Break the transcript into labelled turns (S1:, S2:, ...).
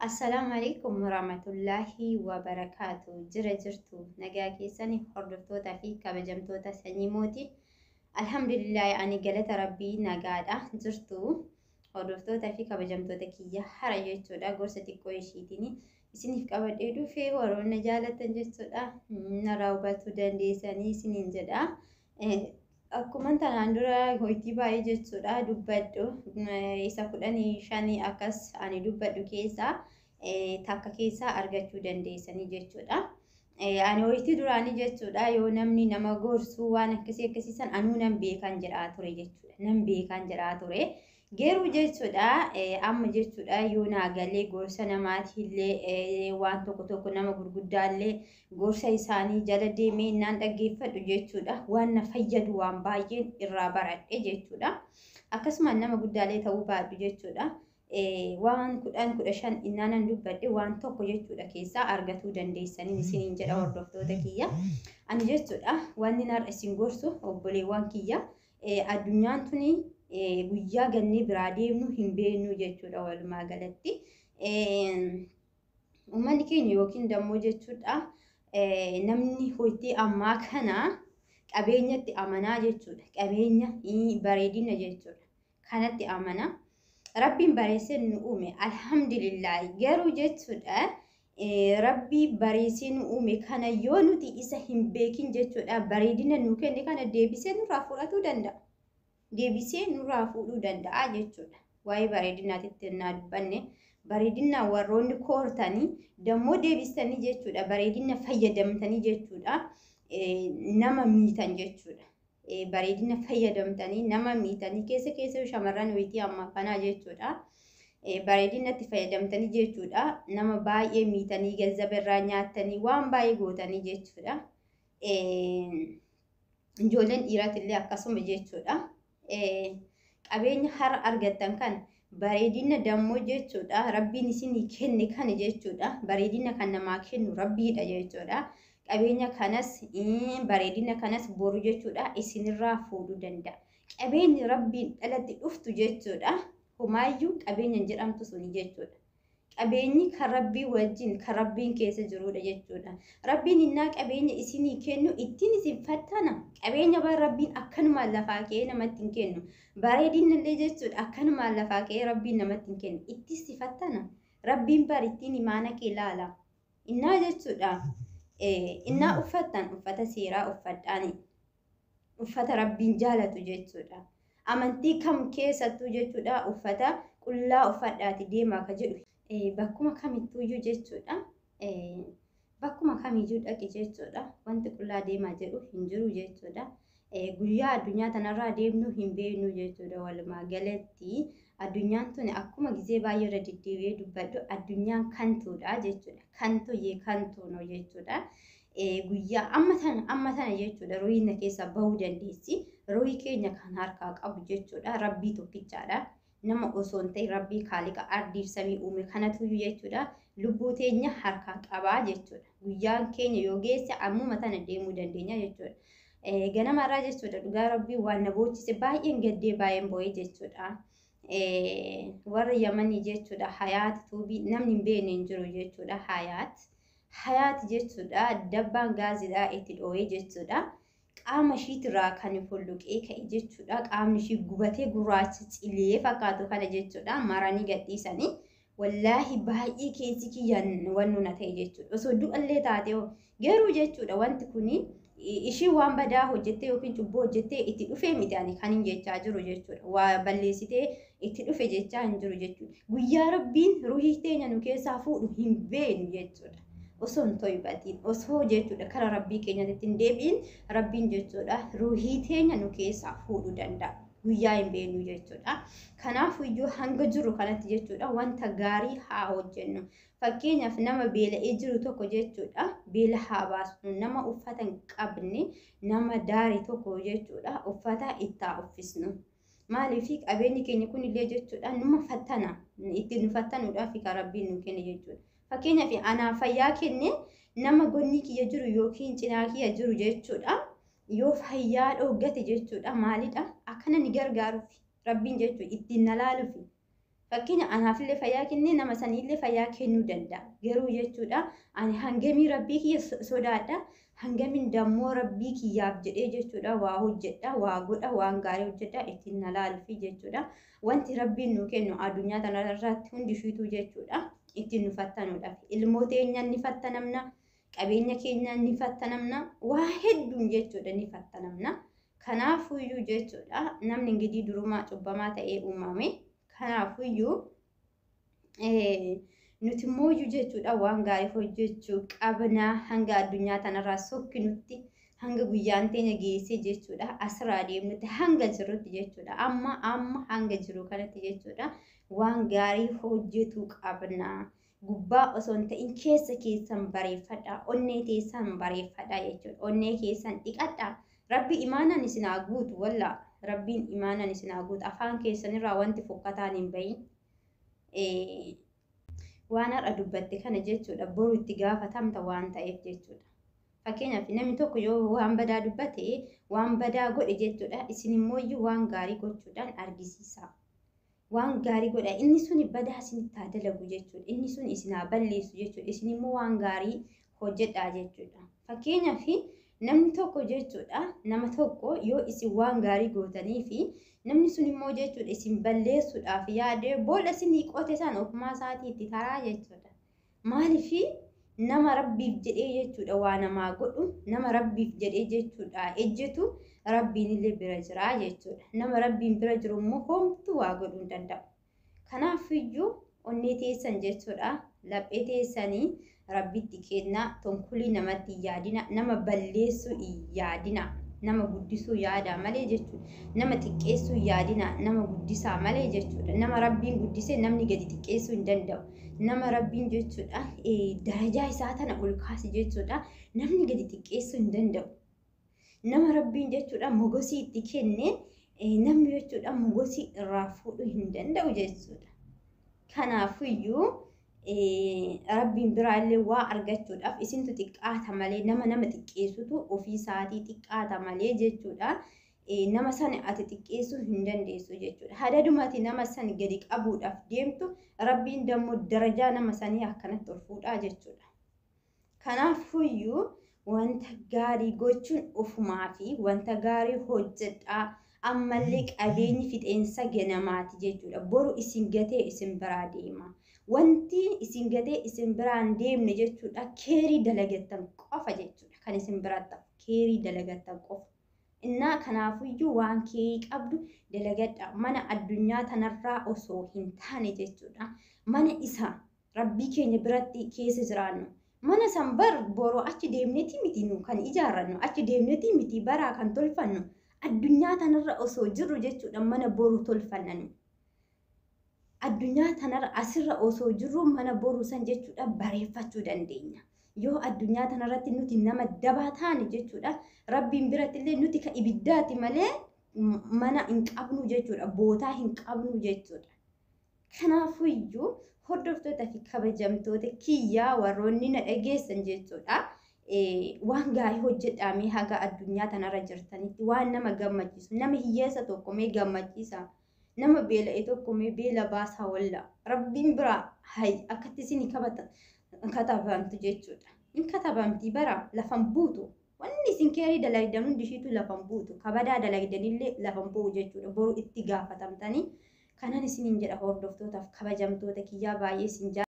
S1: Assalaamu alaikum warahmatullaahi wabarakaatu. Jira jirtu nagaa keessani hordoftootaa fi kabajamtoota sanyii mootii. Alhamdulillaahi, ani galata rabbii nagaadha. Jirtu hordoftootaa fi kabajamtoota kiyya, hara jechuudha gorsa xiqqoo ishiitiin isiniif qabadhee dhufee, warroonni jaalatan jechuudha narraa hubachuu dandeessanii isiniin jedha. Akkuma tanaan dura hojiitii baay'ee jechuudha dubbadhu, isa 15 akkas ani dubbadhu keessaa takka keessaa argachuu dandeessanii jechuudha. Ani hojiitii duraanii jechuudha yoo namni nama gorsuu waan akkasii akkasiisan anuu nan beekan jedhaa ture jechuudha. Nan beekan jedhaa ture. Garuu jechuudha amma jechuudha yoo naa galee gorsa namaatiillee, waan tokko tokko nama gurguddaallee gorsa isaanii jala deemee naan dhaggeeffadhu jechuudha, waan na fayyadu waan baay'een irraa baradhe jechuudha. Akkasuma nama guddaallee ta'uu baadhu jechuudha. Waan 10 15 innaanan dubbadhe waan tokko jechuudha keessaa argatuu dandeessanii isiniin jedha, hordoftoota kiyya. Ani jechuudha wanni narra isin gorsu, obboleewwan kiyya, addunyaan tuni guyyaa gannee biraa deemnu hin beeknu jechuudha walumaa galatti. Uummanni keenya yookiin dammoo jechuudha namni hojii ammaa kana qabeenyatti amanaa jechuudha. Qabeenya, bareedina jechuudha. Kanatti amana. Rabbiin bareessee nu uume, alhamdulillaahi, garuu jechuudha rabbii bareessee nu uume kana yoo nuti isa hin beekin jechuudha, bareedina nu kenne kana deebisee nurraa fudhatuu danda'a. Deebisee nurraa fuudhuu danda'a jechuudha. Waa'ee bareedinaatitti naa dubbanne, bareedina warroonni koortanii dammoo deebistanii jechuudha, bareedina fayyadamtanii jechuudha nama miitan jechuudha. Bareedina fayyadamtanii nama miitanii, keessa keessa shamarran wayitii ammaa kanaa jechuudha. Bareedinatti fayyadamtanii jechuudha nama baay'ee miitanii, ganzaba irraa nyaattanii, waan baay'ee gootanii jechuudha. Ijoolleen dhiiraatillee akkasuma jechuudha. Qabeenya har'a argattan kan bareedina dammoo jechuudha rabbiin isinii kenne kana jechuudha, bareedina kan namaa kennu rabbiidha jechuudha. Qabeenya kanas, bareedina kanas boru jechuudha isinirraa fuudhuu danda'a. Qabeenyi rabbiin dhalatti dhuftu jechuudha homaayyuu qabeenya hin jedhamtu suni jechuudha. Qabeenyi kan rabbii wajjin, kan rabbiin keessa jirudha jechuudha. Rabbiin innaa qabeenya isinii kennu ittiin isin fattana. Qabeenya bara rabbiin akkanumaan lafaa ka'ee namatti hin kennu. Bareedinni illee jechuudha akkanumaan lafaa ka'ee rabbiin namatti hin kennu. Itti si fattana. Rabbiin bar ittiin imaana kee ilaala. Innaa jechuudha innaa uffattan uffata seeraa uffadhaani. Uffata rabbiin jaalatu jechuudha. Amantii kam keessattuu jechuudha uffata qullaa uffadhaati deemaa ka jedhu bakkuma kamittuuyyuu jechuudha. Bakkuma kamiyyuu dhaqi jechuudha, wanti qullaa deemaa jedhu hin jiru jechuudha. Guyyaa addunyaa tanarraa deemnu hin beeknu jechuudha walumaa galatti. Addunyaan tun akkuma gizee baay'ee irra deddeebi'ee dubbadhu, addunyaan kantuudha jechuudha. Kantu yee kantuu jechuudha. Guyyaa amma tana amma tana jechuudha ruhiina keessa bahuu dandeessi. Ruhii keenya kan harkaa qabu jechuudha rabbii tokkichaadha. Nama osoo hin ta'in rabbii kaaliqa ardiif samii uume kanatuyyuu jechuudha lubbuu teenya harkaa qabaa jechuudha. Guyyaan keenya yoo geesse ammuma tana deemuu dandeenya jechuudha. Ganamarraa jechuudha dhugaa rabbii waan na boochise, baay'een gaddee, baay'een boo'ee jechuudha. Warra Yamanii jechuudha, Hayaat Tuubii namni hin beekne hin jiru jechuudha. Hayaat. Hayaat jechuudha dabbaan gaaziidhaa itti dhoo'ee jechuudha. Qaama ishiitirraa kan folloqee ka'e jechuudha. Qaamni ishii gubatee gurraacha cilee fakkaatu kana jechuudha maranii gadhiisanii. Wallaahi baay'ee keessi kiyyaan wannu na ta'e jechuudha. Osoo du'allee taate garuu jechuudha, wanti kuni ishii waan badaa hojjettee yookiin cubbuu hojjettee itti dhufee miti ani kan hin jechaa jiru jechuudha. Waa balleessitee itti dhufe jechaa hin jiru jechuudha. Guyyaa rabbiin ruhii teenya nu keessaa fuudhu hin beeknu jechuudha. Osoo hin toybatiin, osoo jechuudha kara rabbii keenyatti hin deebi'in, rabbiin jechuudha ruhii teenya nu keessaa fuudhuu danda'a. Guyyaa hin beeknu jechuudha. Kanaaf iyyuu hanga jiru kanatti jechuudha wanta gaarii haa hojjennu. Fakkeenyaaf nama beela'ee jiru tokko jechuudha beela haa baasnu. Nama uffata hin qabne, nama daarii tokko jechuudha uffata itti haa uffisnu. Maaliif qabeenyi keenya kunillee jechuudha numa fattana, ittiin nu fattanuudhaaf kan rabbiin nu kenne jechuudha. Fakkeenyaaf anaa fayyaa kenne, nama gonni kiyya jiru yookiin cinaa kiyya jiru jechuudha yoo fayyaa dhoggate jechuudha, maalidha akkana ni gargaaruuf rabbiin jechuudha ittiin na laaluuf. Fakkeenya anaafillee fayyaa kennee nama saniillee fayyaa kennuu danda'a. Garuu jechuudha ani hangamii rabbii kiyya sodaadha. Hangamiin dammoo rabbii kiyyaaf jedhee jechuudha waa hojjedha, waa godha, waan gaarii hojjedha ittiin na laaluufi jechuudha. Wanti rabbiin nu kennu addunyaa tanarratti hundi ishiituu jechuudha ittiin nu fattanuudhaaf. Ilmoo teenyaan ni fattanamna, qabeenya keenyaan ni fattanamna, waa hedduun jechuudha ni fattanamna. Kanaafuyyuu jechuudha namni ingidii durumaa cubbamaa ta'ee uumame. Kanaafuyyuu nuti immoo jechuudha waan gaarii hojjechuu qabna hanga addunyaa tanarraa sokkinutti, hanga guyyaan teenya geessee jechuudha asirraa deemnutti, hanga jirutti jechuudha amma amma hanga jiru kanatti jechuudha waan gaarii hojjetuu qabna. Gubbaa osoo hin ta'in keessa keessan bareeffadha, onnee teessan bareeffadha jechuudha, onnee keessan dhiqadha. Rabbi imaanaan isin haa guutu, wallaa rabbiin imaanaan isin haa guutu. Afaan keessanirraa wanti fokkataan hin bahin. Waan har'a dubbatte kana jechuudha boru itti gaafatamta waan ta'eef jechuudha. Fakkeenyaaf namni tokko yoo waan badaa dubbate, waan badaa godhe jechuudha, isin immoo waan gaarii gochuudhaan argisiisa. Waan gaarii godha, inni suni badaa isinitti haa dalagu jechuudha, inni sun isin haa balleessu jechuudha, isin immoo waan gaarii hojjedhaa jechuudha. Fakkeenyaaf namni tokko jechuudha nama tokko yoo isin waan gaarii gootanii fi namni sun immoo jechuudha isin balleessuudhaaf yaadee boolla isinii qote san ofumaa isaatii itti taraa jechuudha. Maaliif nama rabbiif jedhee jechuudha waa namaa godhu, nama rabbiif jedhee jechuudha ejjetu rabbiin illee bira jira jechuudha. Nama rabbiin bira jiru immoo homtuu waa godhuu hin danda'u. Kanaafiyyuu onnee teessan jechuudha laphee teessanii rabbitti kennaa, tonkulii namatti hin yaadina, nama balleessuu hin yaadina, nama guddisuu yaadaa malee jechuudha. Nama xiqqeessuu hin yaadina, nama guddisaa malee jechuudha. Nama rabbiin guddisee namni gadi xiqqeessuu hin danda'u. Nama rabbiin jechuudha darajaa isaa tana ol kaase jechuudha namni gadi xiqqeessuu hin danda'u. Nama rabbiin jechuudha mogosii itti kenne namni jechuudha mogosii irraa fuudhuu hin danda'u jechuudha. Kanaafiyyuu rabbiin biraallee waa argachuudhaaf isintu xiqqaata malee nama nama xiqqeessutu ofii isaatii xiqqaata malee jechuudha. Nama sana ati xiqqeessuu hin dandeessu jechuudha. Hadadumati nama sana gadi qabuudhaaf deemtu rabbiin dammoo darajaa nama sanii akkanatti ol fuudhaa jechuudha. Kanaafiyyuu wanta gaarii gochuun ofumaa fi wanta gaarii hojjedhaa. Ammallee qabeenyi fixeensa ganamaati jechuudha. Boru isin gatee isin biraa deema. Wanti isin gatee isin biraan deemne jechuudha keerii dalagattan qofa jechuudha. Kan isin biratti hafu keerii dalagattan qofa. Innaa kanaafiyyuu waan keerii qabdu dalagadha. Mana addunyaa tanarraa osoo hin taane jechuudha. Mana isa rabbii keenya biratti keessa jiraannu. Mana san bar boroo achi deemneeti miti nu kan ijaarrannu, achi deemneeti miti baraa kan tolfannu. Addunyaa tanarra osoo jirru jechuudha mana boru tolfannanu. Addunyaa tanarra asirra osoo jirru mana boru san jechuudha bareeffachuu dandeenya. Yoo addunyaa tanarratti nuti nama dabaa taane jechuudha rabbiin biratti illee nuti ka ibiddaati malee mana hin qabnu jechuudha, bootaa hin qabnu jechuudha. Kanaafiyyuu hordoftoota fi kabajamtoota kiyyaa warroonni na dhageessan jechuudha. Waan gaarii hojjedhaa mee haga addunyaa tanarra jirtanitti waan nama gammachiisu, nama hiyyeessa tokko mee gammachiisa, nama beela'e tokko mee beela baasaa walla rabbiin biraa hay akkatti isin katabamtu jechuudha. Hin katabamti bara lafan buutu. Wanni isin keerii dalagdan hundi ishiitu lafan buutu. Kabadaa dalagdanillee lafan bu'u jechuudha. Boru itti gaafatamtanii. Kanan isiniin jedha hordoftootaaf kabajamtoota kiyyaa baay'ee isin jaalladha.